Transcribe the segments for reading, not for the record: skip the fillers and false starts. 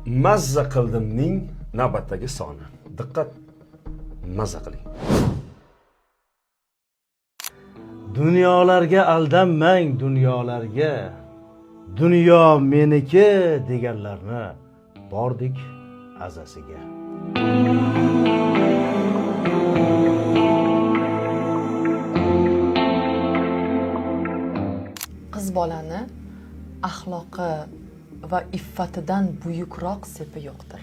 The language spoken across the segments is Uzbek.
Mazza qildimning navbatdagi soni. Diqqat, mazza qiling. Dunyolarga aldanmang, dunyolarga. Dunyo meniki deganlarni bordik azasiga. Qiz bolani axloqi va iffatidan buyukroq sepi yo'qdir.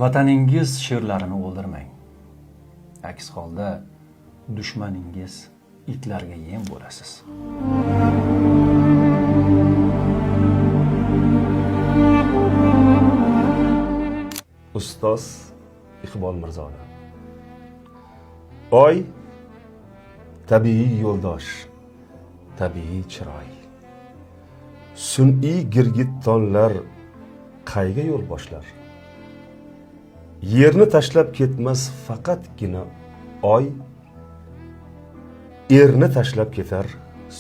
Vataningiz sherlarini o'ldirmang. Aks holda dushmaningiz itlarga yem bo'lasiz. Ustoz Iqbol Mirzodan. Oy tabiiy yo'ldosh, tabiiy chiroy. Sun'iy girgittonlar qayga yo'l boshlar? Yerni tashlab ketmas faqatgina oy, erni tashlab ketar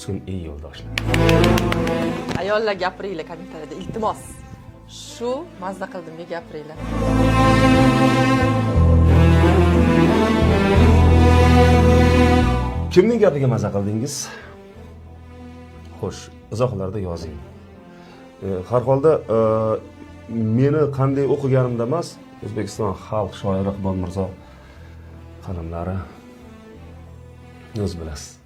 sun'iy yo'ldoshlar. Ayollar, gapiringlar kommentariyada, iltimos. Shu mazza qildimga gapiringlar. Kimning gapiga maza qildingiz? Xo'sh, izohlarda yozing. Har holda meni qanday o'qiganimda emas, O'zbekiston xalq shoiri Iqbol Mirzo qalamlari, o'z bilasiz.